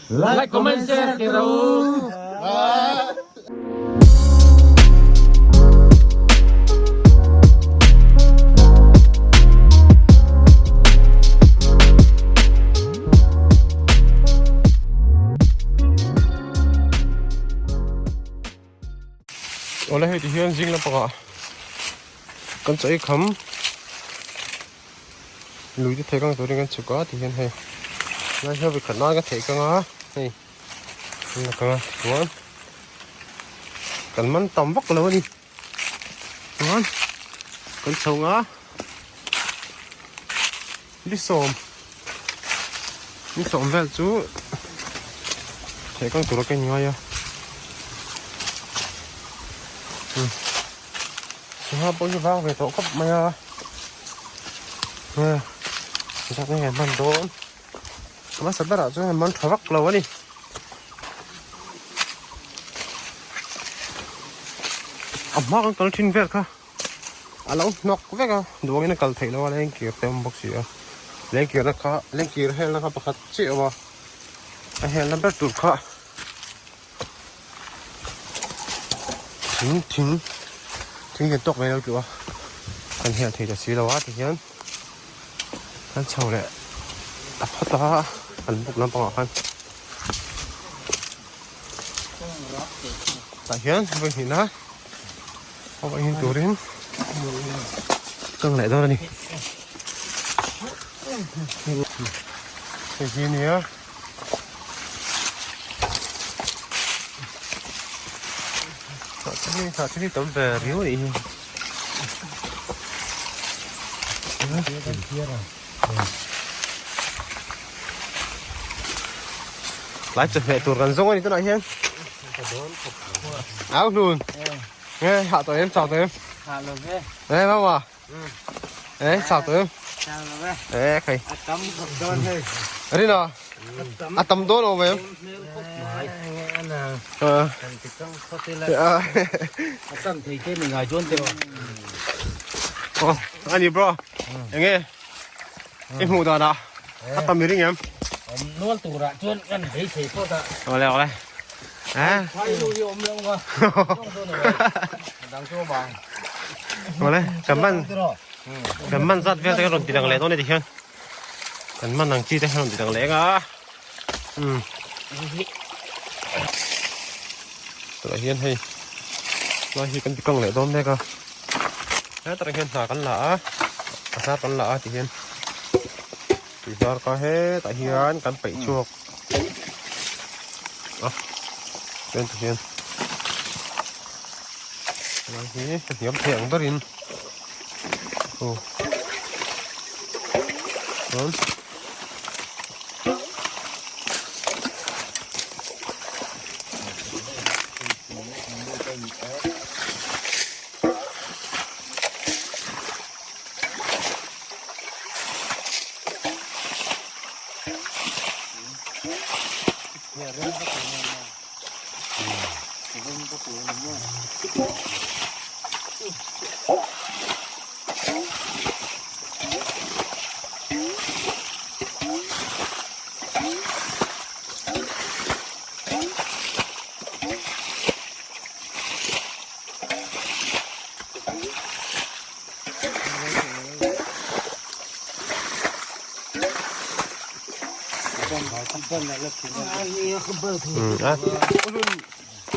Like, comment, share ti ro. Awle hei ti hian zing lampangah kan chaw ei kham lui te thei kang turin kan chhuk a ti hian hei lai hian vawikhat nan ka thei kang a hei an la kang a chuan kan man tam vak lo a ni chuan kan chho nga ni sawm ni sawm vel chu thei kang tura ka inngai a sangha pawh hi vang ve tawh khawp mai a zat nge hman dawn hmasa berah chuan an man tha vak lo a ni. A hma kan kal thin vel kha a lo hnawk vek a duangin a kal theih loh a lengkir te a awm bawk si a lengkirna kha lengkir helna kha pakhat chiah a awm a a helna ber tur kha thing thing thing lian tawk mai a lo tluh a kan hel thei ta si lo a tihian kan chho leh ta phawt a an buk lampangah khan tah hian vawi hnihna a vawi hin turin kang leh dawn a ni hei hi nia thah chu hi tam ve riau a nih hi. Tlai chawhmeh tur kan zawng a ni tunah hian Au hlun Nge hah tawh em chau tawh em Hah lo ve Ê mama Ê chau tawh em Chau lo ve Ê khai A tam khawp dawn hei Rina A tam dawn awm em Ani bro enge i hmuh dan ah a tam i ring em nual turah chuan kan bei thei phawt a awle awle awle kan man kan man zat vel te kan rawn ti lang leh dawn a ni ti hian Kan man ang chi te hian rawn ti dang leh eng a. Umm. Tunah hian hei lai hi kan ti kang leh dawn mek a. Hetlai hian hna kan la a, a zar kan la a ti hian tui zar kha hetah hian kan peih chhuak a chuan ti hian lai hi a hniam thei ang berin. Aw chuan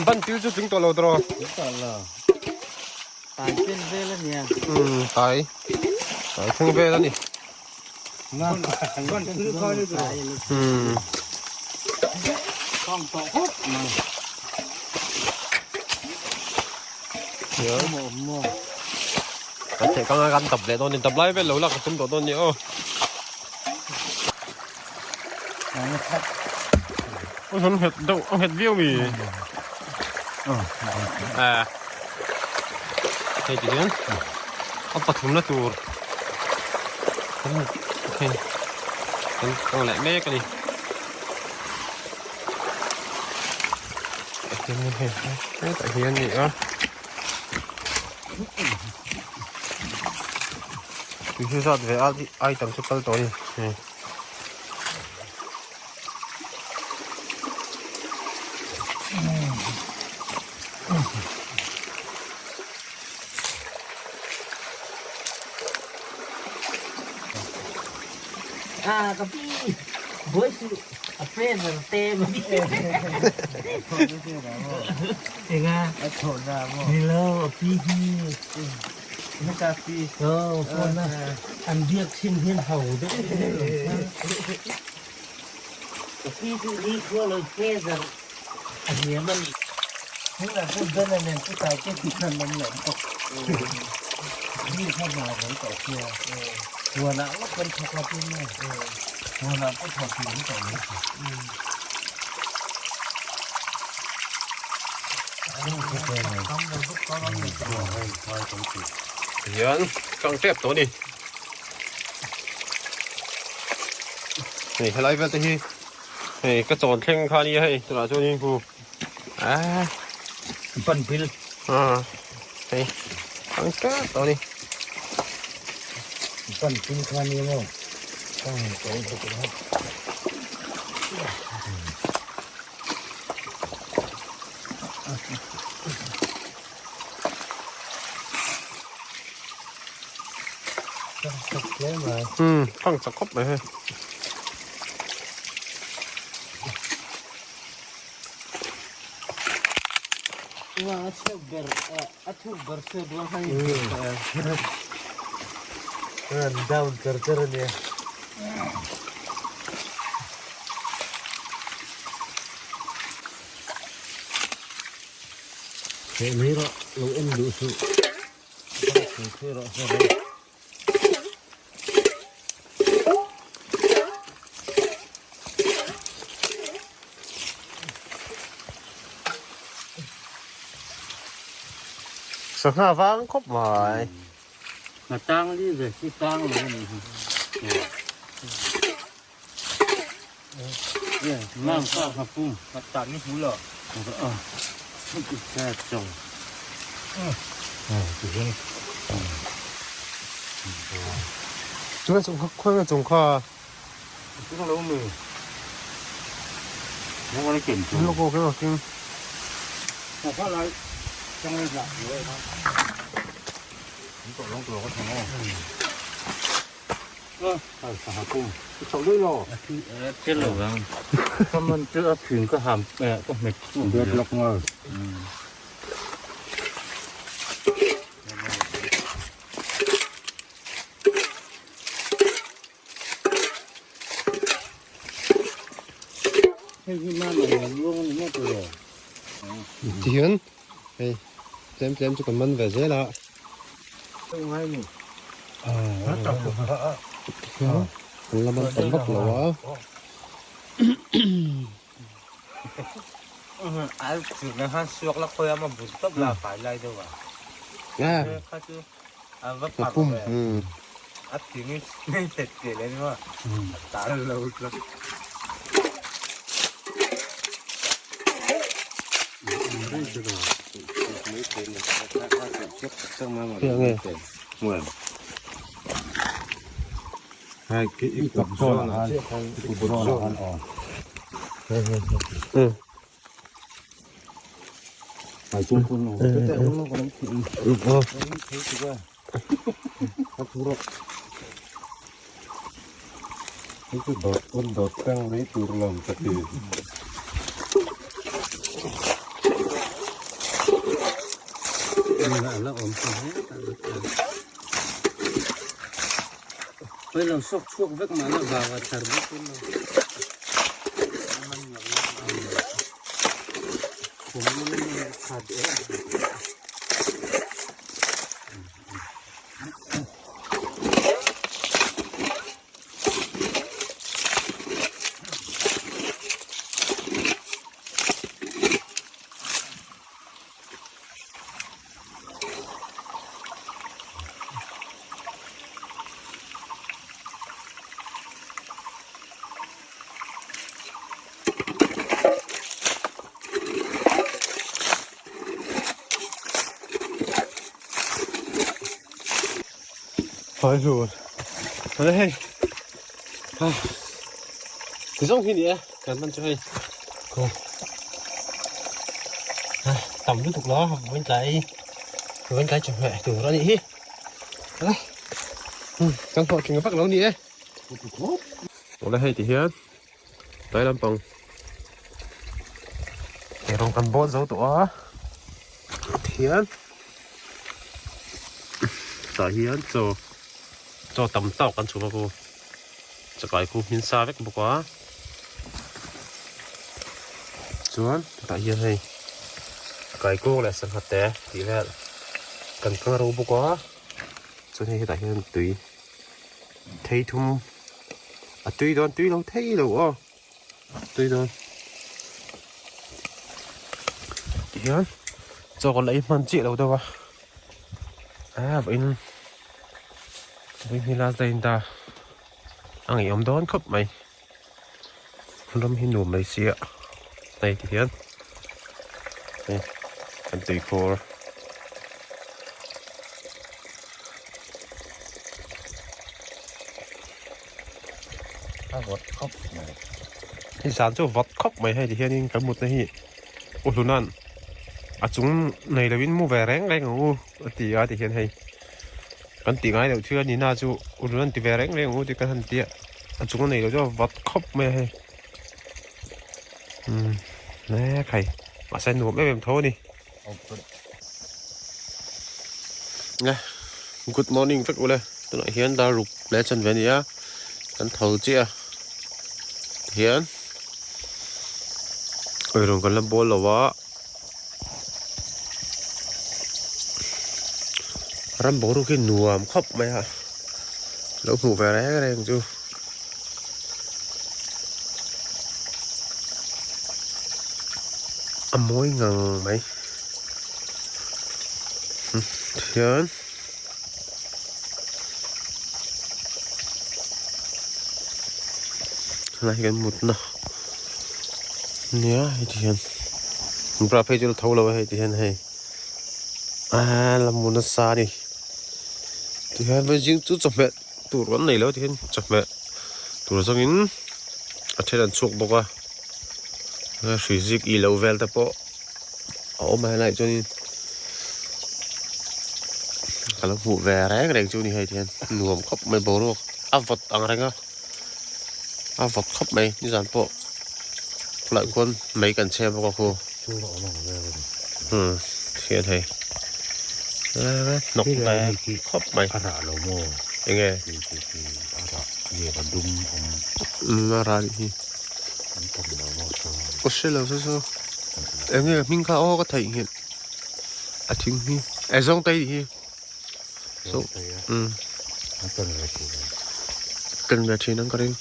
Ban tir chu tling tawh lo tawh Tai chen vel a nia. Um tai. Tai thleng vel a ni. Um. Kan theih kanga kan dap leh dawn a ni. Dap lai vel lo lak ka tum tawh dawn a ni aw. An nghet deuh a nghet viau mi. À. Hei ti hian a pathumna tur kan hei kan kang leh mek a ni. Hei hetah hian a ni a. Tui hi zat ve a item chu kal tawh a ni. A ka pi buai suh a pressure te mai. Enga nilo a pi hi aw phone a an biak thin hian ho deuh ka pi chu ni khua lo pressure a hniam a ni. Tunah pawh Bena nen chu tai te tih khan an lawm tawk. Mi kha hna kan tawh sia. Huanah ngawt kan thawk a tin a. Huanah pawh thawk tur an tawh mai thei. Hian kang tep tawh a ni. Hei helai vel te hi hei ka chawn thleng kha a nia hei tunah chuanin hu ah pan pil ah hei kang tep tawh a ni. Pan pil kha a nia maw kang tawh bawk a. Umm thang chak khawp mai hei. Heh mai rawh lo en duh suh thui rawh se rawh. Sangha vang khawp mai. Hna tang li ve si tang lo a nih hi. Mang ka ha pum. Ta ni hu lo. A. Sa chong. Chuan chung kha khawi nge chung kha. Chung lo mi. Nang an ken chu. Lo ko ke king. Sa kha lai chang lai la. Ni to long to ko thang o. Tihian hei tlem tlem chu kan man ve zel a. Kan la man tam vak lo a. Pum Phải rồi. Ở đây. À. Cái giống khi nè, cảm ơn cho hei. Cô. À, tầm lúc đó vẫn cái vẫn cái chuẩn mẹ từ đó đi. Đây. Ừ, căn hộ chúng nó bắt lâu nè. Awle hei ti hian tlai lampang eirawng kan bawl zo tawh a tihian tah hian chaw chaw tam tawk kan chhum a khu chakai khu hmin sa vek bawk a chuan tah hian hei kaikawng leh sangha te tih vel kan kang ro bawk a chuan hei hetah hian tui. Thei thum a tui dawn tui lo thei lo aw tui dawn tihian chaw kan la ei hman chiah lo deuh a a vawiin vawiin hi last day in ta a ngaihawm dawn khawp mai ram hi nuam mai sia hei tihian hei kan tuikhur. A vawt khawp mai. Hei zan chu vawt khawp mai hei ti hianin kan mutna hi u hlunan a chung nei lovin mu ve reng reng ang u a ti a ti hian hei kan tih ngai loh thil a ni na chu u hlunan ti ve reng reng ang u tih kan han tia a chung a nei lo chu a vawt khawp mai a hei umm mek hei mahse nuam em em tho a ni. Good morning vek ule tunah hian dar ruk leh chanve a ni a kan tho chiah a tihian eirawng kan la bawl lo a ram boruak hi nuam khawp mai a lo hmuh ve reng reng chu. A mawi ngang mai tihian helai hi kan mutna nia hei tihian bra phei chu la tho lo a hei tihian hei aaa la mu nasa a ni tihian vawiin chu chawhmeh. Tur kan nei lo tihian chawhmeh tur zawngin a then an chhuak bawk a hrui zik ih loh vel te pawh a awm a helaiah chuanin ka lo hmuh ve reng reng chu a ni hei tihian nuam khawp mai boruak a vawt ang reng a a vawt khawp mai nizan pawh khulaiah khuan mei kan chhe bawk a khu Thian hei hnawk ve khawp mai enge a rah anih hi ka hre lo saw saw enge hming kha aw ka theihnghilh a thing hi e zawng te anih hi kan ve thin ang ka ring.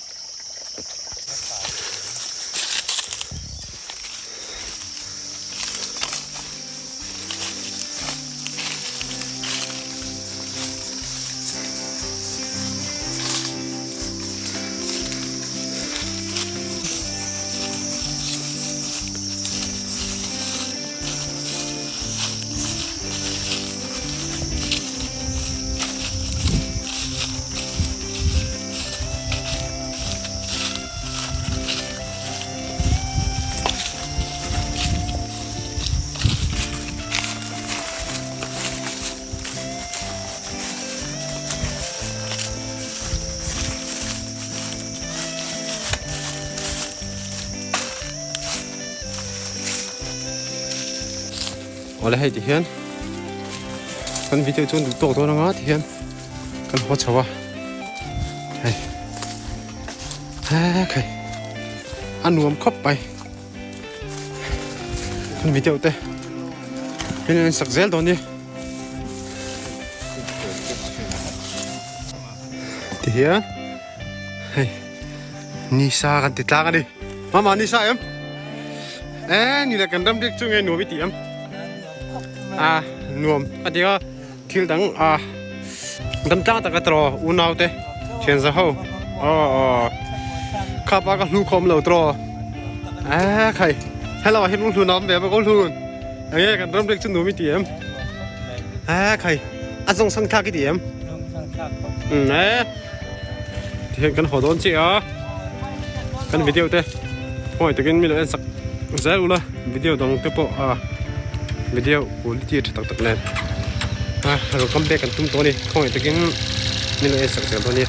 Awle hei ti hian kan video chuan duh tawk dawn anga ti hian kan haw chho a hei hek hei a nuam khawp mai kan video te min en sak zel dawn ni ti hian hei nisa kan ti tlang a ni mama nisa em e ni le kan ram rik chu nge nuam i ti em a nuam a ti a thil dang a dam tlang tak a tro unau te thian za ho aw aw kha pa ka hlu khawm lo tro a khai hello ah hian hlu nam ve ba ko hlun enge kan ram rik chu nuam i ti em a khai a zawng sang thlak i ti em e Tihian kan haw dawn chiah a, kan video te khawngaih takin min lo en sak zel ula, video dang te pawh a video quality tha tak tak nen a rawn come back kan tum tawh a ni, khawngaih takin min lo en sak zel dawn nia.